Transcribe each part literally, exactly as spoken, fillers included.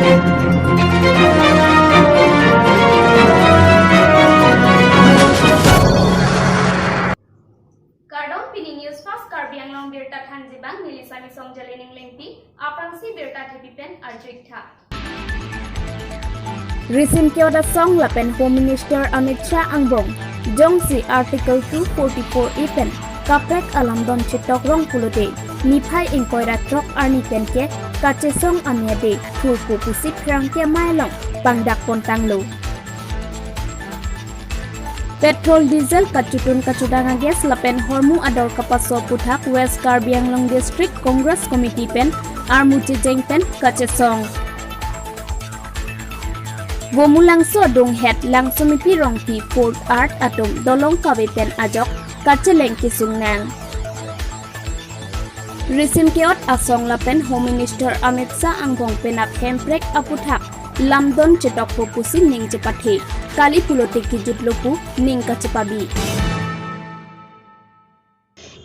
Kardom, pini News Fast Karbi Anglong birta thanji abang neli Sami Songjali Ninglengpi, aphrangsi birta thepi pen arju-ik tha. Risim ke-ot asong lapen Home Minister Amit Shah angbong jongsi Article two forty-four A pen kaprek alamdon chetok rong pulote niphai ingkoi ra throk arni pen ke kachesong ame ade thurpo pusi pherangke amei along pangdak pon tanglo. Petrol, diesel, kachotun kachotang agas lapen hormu ador kapaso aphuthak West Karbi Anglong District Congress Committee pen armu chejeng pen kachesong. Gomulangso adunghet Langsomipi Rongpi Fort Art atum dolong kave pen ajok kacheleng kesung nang. Risim ke-ot asong lapen Home Minister Amit Shah angbong penap hemprek aphuthak lamdon chetokpo pusi ning chepathe, kali pulote kejutlo pu ning kachepabi.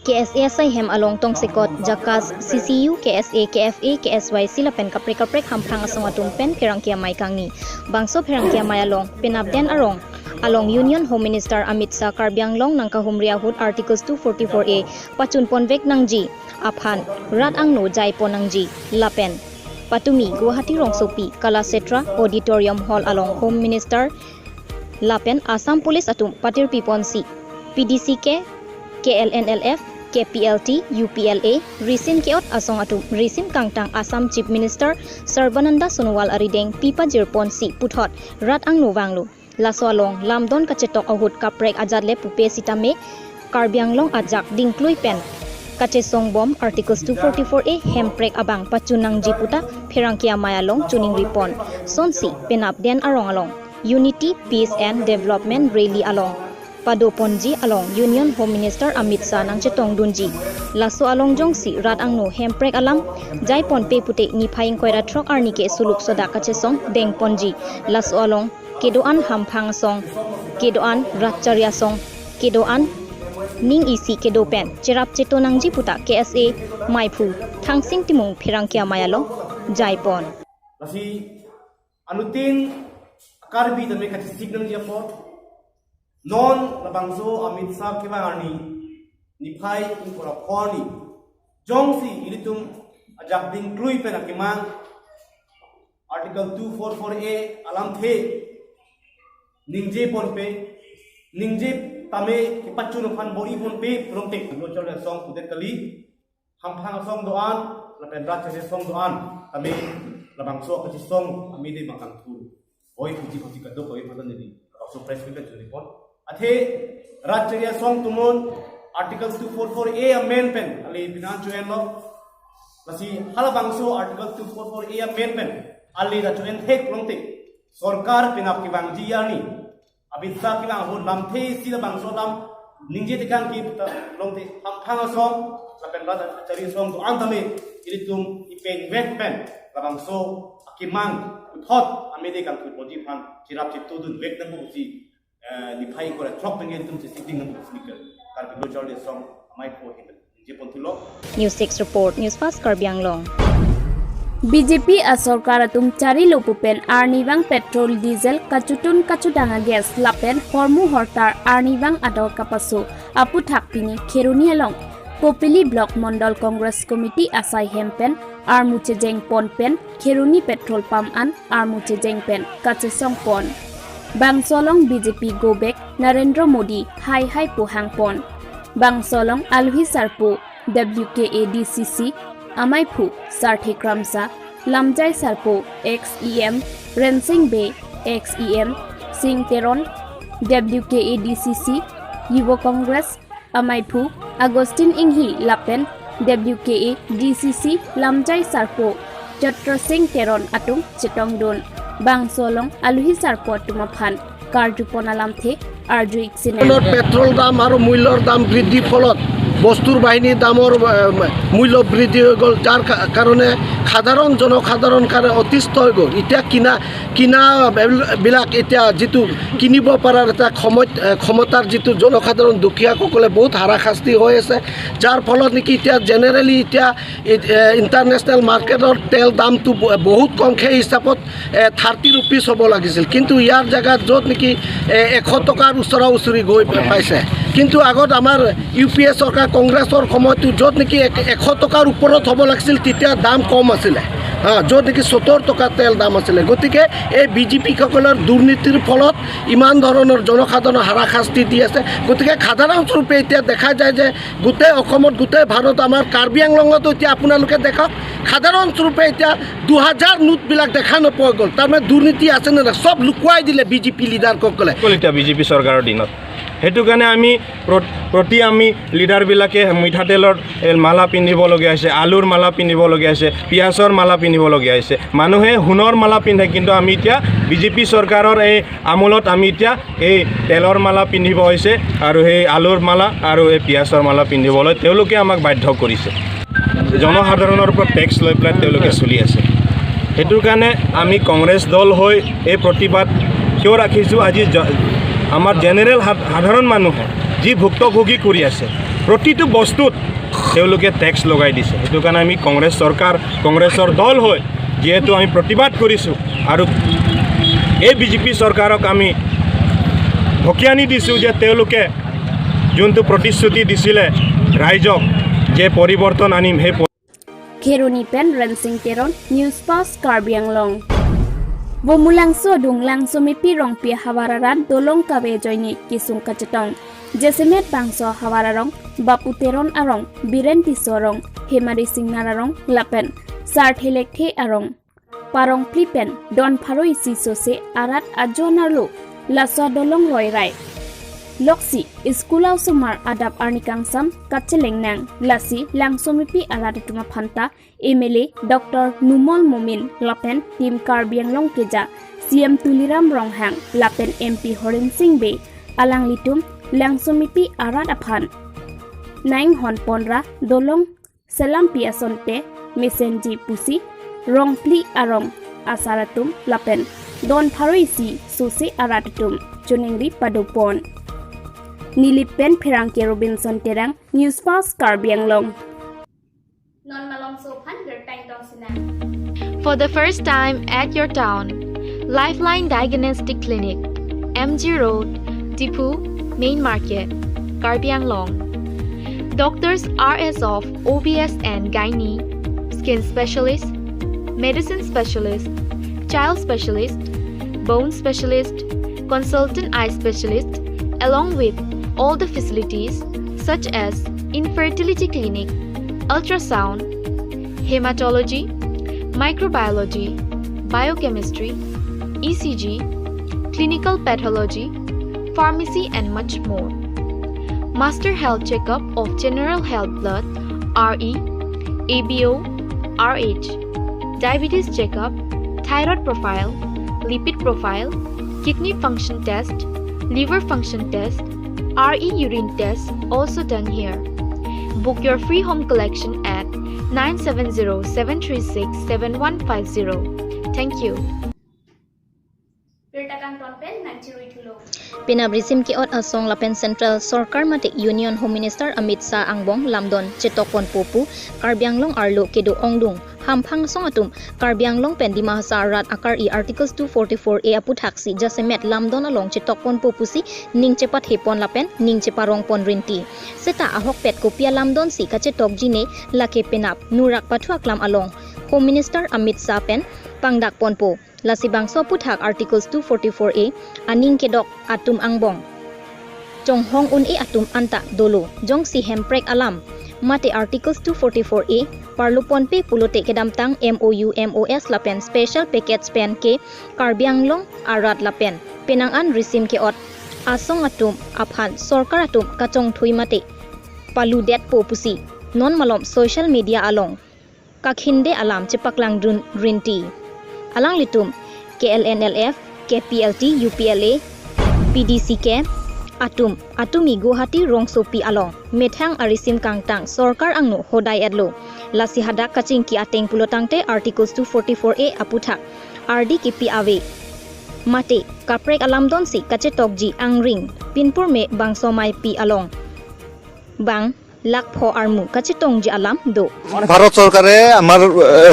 K S A asai hem along tongsekot JACAS, C C U, K S A, K F A, K S Y C lapen kaprek kaprek hamphang asong atum pen pherangke amei kangni. Bangso pherangke amei along penap den arong along Union Home Minister Amit Shah Karbi Anglong nangkahumri ahut Articles two forty-four A pachun ponvek nangji aphan rat angno jai pon nangji lapen patumi Guwahati rongsopi Kalakshetra Auditorium Hall along Home Minister lapen Assam Police atum patirpi ponsi P D C K, K L N L F, K P L T, U P L A, risim ke-ot asong atum risim kangtang Assam Chief Minister Sarbananda Sonowal arideng pi pajir ponsi puthot rat angno vanglo. Laso along lamdon kachetok ahut kaprek ajat le pupe sitame Karbi Anglong ajak dingklui pen kachesong bom Articles two forty-four A hemprek abang pachun nangji puta pherangke amei along choningri pon. Sonsi penap den arong along Unity, Peace and Development Rally along pado ponji along Union Home Minister Amit Shah nangchetong dunji. Laso along jongsi rat angno hemprek alam jai ponpe pute niphai ingkoi ra throk arni ke suluk sodak kachesong deng ponji. Laso along kedo-an hamphang asong, kedo-an rat chari asong, kedo-an ning isi kedo pen cherap cheto nangji puta K S A meiphu Thangsing Timung pherangke amei along jai pon. Lasi anuttin Karbi tame kachesik nangji apot, non labangso Amit Shah kevang arni niphai ingkoi ra pho arni jongsi ilitum ajak dingklui pen akemang Article two forty-four A alamthe ningje ponpe, ningje tame kepachun aphan bor-i ponpe pulote lo chole asong pudet kali, hamphang asong do-an lapen rat chari asong do-an tame labangso kachesong amide bang kangthur. Oi puji puji kadokave aphan neli labangso press meet pen choningri pon. Athe rat chari asong atum non Article two forty-four A amend pen ale pina cho-enlo. Lasi halabangso Article two forty-four A amend pen ale ta cho-en thek pulote sorkar penap kevangji arni Amit Shah kevang ahut lamthe isi labangso alam ningje tekang ke puta pulote hamphang asong lapen rat chari asong do-an tame ilitum ipengvek pen labangso akemang puthot amide kangthur ponji aphan cherap cheto dunvek nangpo pusi, eh, niphai ingkoi ra throk pen ilitum chesik ding nangpo pusi Karbi Lo Charli Asong ameiphu ahin ningje pon thulo. News Six Report, News Fast Karbi Anglong. B J P asorkar atum charilo pu pen arnivang petrol, diesel, kachotun kachotang agas lapen hormu hortar arnivang ador kapaso aphuthak pini Kheroni along Kopili Block Mondol Congress Committee asai hem pen armu chejeng pon pen Kheroni petrol pump an armu chejeng pen kachesong pon. Bangso along B J P go back Narendra Modi hai hai pu hang pon. Bangso along aluhi sarpo W K A D C C ameiphu Sarthe Kramsa, lamjai sarpo ex E M Rensing Bey, ex E M Sing Teron, W K A D C C Yuva Congress ameiphu Augustine Enghi lapen W K A D C C lamjai sarpo Chatra Sing Teron atum chetongdun. Bangso along aluhi sarpo atum aphan karju pon alamthe arju-ik sine. পেট্ৰলৰ দাম আৰু মূল্যৰ দাম বৃদ্ধি ফলত বস্তুৰ বাহিনীৰ দামৰ, আহ, মূল্য বৃদ্ধি হৈ গ'ল, যাৰ কা-, কাৰণে সাধাৰণ জনসাধাৰণ কাৰণে অতিষ্ঠ হৈ গ'ল। এতিয়া কিনা, কিনা বিলাক এতিয়া যিটো কিনিব পৰাৰ এটা ক্ষমত-, আহ, ক্ষমতাৰ যিটো জনসাধাৰণ দুখীয়াসকলে বহুত হাৰাশাস্তি হৈ আছে, যাৰ ফলত নেকি এতিয়া জেনেৰেলি এতিয়া ই-, এ, ইণ্টাৰনেশ্যনেল মাৰ্কেটৰ তেল দামটো ব-, বহুত কম, সেই হিচাপত, এ, থাৰ্টি ৰুপিজ হ'ব লাগিছিল, কিন্তু ইয়াৰ জেগাত য'ত নেকি, এ, এশ টকাৰ ওচৰা ওচৰি গৈ পাইছে। কিন্তু আগত আমাৰ ইউ পি এ চৰকাৰ, কংগ্ৰেছৰ সময়তো য'ত নেকি এক-, এশ টকাৰ ওপৰত হ'ব লাগিছিল, তেতিয়া দাম কম আছিলে, হা, য'ত নেকি সত্তৰ টকা তেল দাম আছিলে। গতিকে এই বি জে পিসকলৰ দুৰ্নীতিৰ ফলত ইমান ধৰণৰ জনসাধাৰণৰ হাৰাশাস্তি দি আছে। গতিকে সাধাৰণস্বৰূপে এতিয়া দেখা যায় যে গোটেই অসমত, গোটেই ভাৰত, আমাৰ কাৰ্বি আংলঙতো এতিয়া আপোনালোকে দেখক, সাধাৰণস্বৰূপে এতিয়া দুহাজাৰ নোটবিলাক দেখা নোপোৱা গ'ল। তাৰমানে দুৰ্নীতি আছে নে নাই, চব লুকুৱাই দিলে বি জে পি লিডাৰসকলে। গ'ল এতিয়া বি জে পি চৰকাৰৰ দিনত। সেইটো কাৰণে আমি প্ৰ-, প্ৰতি আমি লিডাৰবিলাকে মিঠাতেলৰ, এ, মালা পিন্ধিবলগীয়া হৈছে, আলুৰ মালা পিন্ধিবলগীয়া হৈছে, পিঁয়াজৰ মালা পিন্ধিবলগীয়া হৈছে। মানুহে সোণৰ মালা পিন্ধে, কিন্তু আমি এতিয়া বি জে পি চৰকাৰৰ এই আমোলত আমি এতিয়া এই তেলৰ মালা পিন্ধিব হৈছে আৰু সেই আলুৰ মালা আৰু এই পিঁয়াজৰ মালা পিন্ধিবলৈ তেওঁলোকে আমাক বাধ্য কৰিছে। জনসাধাৰণৰ পৰা টেক্স লৈ পেলাই তেওঁলোকে চলি আছে। সেইটোৰ কাৰণে আমি কংগ্ৰেছ দল হৈ এই প্ৰতিবাদ কিয় ৰাখিছোঁ? আজি জ-, আমাৰ জেনেৰেল সা-, সাধাৰণ মানুহে যি ভুক্তভোগী কৰি আছে, প্ৰতিটো বস্তুত তেওঁলোকে টেক্স লগাই দিছে। সেইটো কাৰণে আমি কংগ্ৰেছ চৰকাৰ, কংগ্ৰেছৰ দল হৈ যিহেতু আমি প্ৰতিবাদ কৰিছোঁ আৰু এই বি জে পি চৰকাৰক আমি ভকিয়ানি দিছোঁ যে তেওঁলোকে যোনটো প্ৰতিশ্ৰুতি দিছিলে ৰাইজক যে পৰিৱৰ্তন আনিম, সেই Kheroni pen Rensing Teron, News Fast Karbi Anglong. Bomulangso adung Langsomipi Rongpi ahavar arat dolong kave ajoine kesung kachetong. Jasemet bangso ahavar arong Bapu Teron arong, Biren Tisso arong, Hemari Singnar arong lapen Sarthe Lekthe arong, parong phli pen don pharo isi sose arat ajo anarlo laso adolong roirai. Loksi school a-osomar adap arni kangsam kacheleng nang, lasi Langsomipi arat atum aphanta M L A Doctor Numal Momin lapen Team Karbi Anglong keja C M Tuliram Ronghang lapen M P Horen Sing Bey alanglitum Langsomipi arat aphan nang inghon ponra dolong selampi asonte mesenji pusi rong phli arong asar atum lapen don pharo isi sose arat atum choningri padopon. Nilip pen Pherangke Robinson Terang, News Fast Karbi Anglong. Non malomso aphan birta ingtong sinang. For the first time at your town, Lifeline Diagnostic Clinic, M G Road, Diphu, Main Market, Karbi Anglong. Doctors are as of O B S and gynae, skin specialist, medicine specialist, child specialist, bone specialist, consultant eye specialist, along with all the facilities such as infertility clinic, ultrasound, hematology, microbiology, biochemistry, E C G, clinical pathology, pharmacy and much more. Master health checkup of general health blood, R E, A B O, R H, diabetes checkup, thyroid profile, lipid profile, kidney function test, liver function test, R E urine test also done here. Book your free home collection at nine seven zero seven three six seven one five zero. Thank you. Birta kangton pen nangchirui thulo. Penap risim ke-ot asong lapen Central Sorkar mate Union Home Minister Amit Shah angbong lamdon chetokponpo pu Karbi Anglong arlo kedo ongdung hamphang asong atum Karbi Anglong pen Dima Hasao arat akar-i Articles two forty-four A aputhaksi jasemet lamdon along chetokponpo pusi ning chepathepon lapen ning cheparongpon rinti. Seta ahokpet kopi alamdon si kachetokji ne, lake penap nurak pathu aklam along Home Minister Amit Shah pen pangdakponpo. Lasi bangso aputhak Articles two forty-four A aning kedok atum angbong chonghong un-e atum anta dolo. Jongsi hemprek alam mate Articles two forty-four A parloponpe pulote kedamtang M O U, M O S lapen special package pen ke Karbi Anglong arat lapen penang an risim ke-ot asong atum aphan sorkar atum kachongthui mate paludetpo pusi non malom social media along kakhinde alam chepaklang dun rinti. Alanglitum K L N L F, K P L T, U P L A, P D C K, Atum, atumi Guwahati rongsopi along methang arisim kangtang sorkar angno hodai-etlo. Lasi hadak kachingki ateng pulotangte Articles two forty-four A aputhak ardi kipi ave. Mate, kaprek alam donsi kachetokji angring, pinpur me bangso maipi along bang lakh pho armu kachetongji alam do. Bharat চৰকাৰে আমাৰ, এ,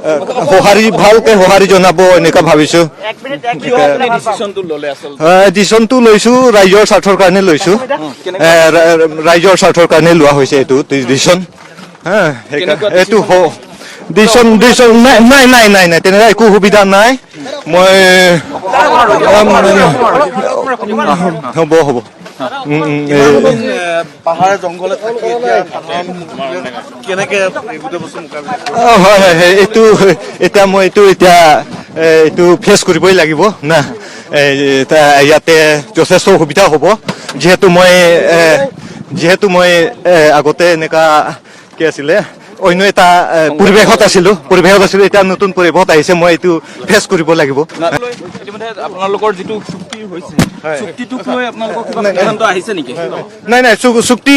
এ, সঁহাৰি, ভালকে সঁহাৰি জনাব এনেকা ভাবিছো। কিয় আপুনি ডিচিশ্যনটো ল'লে আচলতে? এ, ডিচিশ্যনটো লৈছো, ৰাইজৰ স্বাৰ্থৰ কাৰণে লৈছো। এ, ৰা-, ৰাইজৰ স্বাৰ্থৰ কাৰণে লোৱা হৈছে এইটো ডিচিশ্যন। হা, সেইকা-, কেনেকুৱা এইটো ডিচিশ্যন? হ-, ডিচিশ্যন, ডিচিশ্যন নাই, নাই, নাই, নাই, নাই, তেনেকুৱা একো সুবিধা নাই। মই, উম, হ'ব, হ'ব। উম, উম, এ, এ, পাহাৰে জংঘলে থাকি এতিয়া সাধাৰণ কেনেকে এই গোটেই বস্তু মোকাবিলা কৰিব? অ, হয়, হয়, হয়, এইটো, এতিয়া মই এইটো, এতিয়া, এ, এইটো ফেচ কৰিবই লাগিব না। এ, এতিয়া ইয়াতে যথেষ্ট অসুবিধা হ'ব, যিহেতু মই, এ, যিহেতু মই, এ, আগতে এনেকা কি আছিলে, অন্য এটা, এ, পৰিৱেশত আছিলো, পৰিৱেশত আছিলো, এতিয়া নতুন পৰিৱেশত আহিছে, মই এইটো ফেচ কৰিব লাগিব। ইতিমধ্যে আপোনালোকৰ যিটো চুক্তি হৈছে, হয়। চুক্তিটোক লৈ আপোনালোকৰ কিবা সিদ্ধান্ত আহিছে নেকি? নাই, নাই, চু-, চুক্তি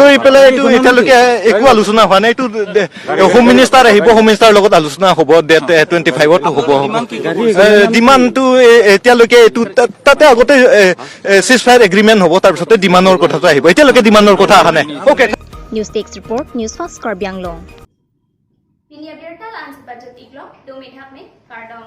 লৈ পেলাই এইটো এতিয়ালৈকে একো আলোচনা হোৱা নাই। এইটো দে-, হোম মিনিষ্টাৰ আহিব, হোম মিনিষ্টাৰৰ লগত আলোচনা হ'ব, ডেট, এ, টুৱেণ্টি ফাইভত হ'ব। এ, ডিমাণ্ডটো এ-, এতিয়ালৈকে এইটো তা-, তাতে আগতে, এ, এ, চিজ ফায়াৰ এগ্ৰিমেণ্ট হ'ব, তাৰ পিছতে ডিমাণ্ডৰ কথাটো আহিব। এতিয়ালৈকে ডিমাণ্ডৰ কথা অহা নাই। Okay. News Desk Report, News First Karbi Anglong. Pini abirta la-ansi pachot-iklo, dome thakme, kardom.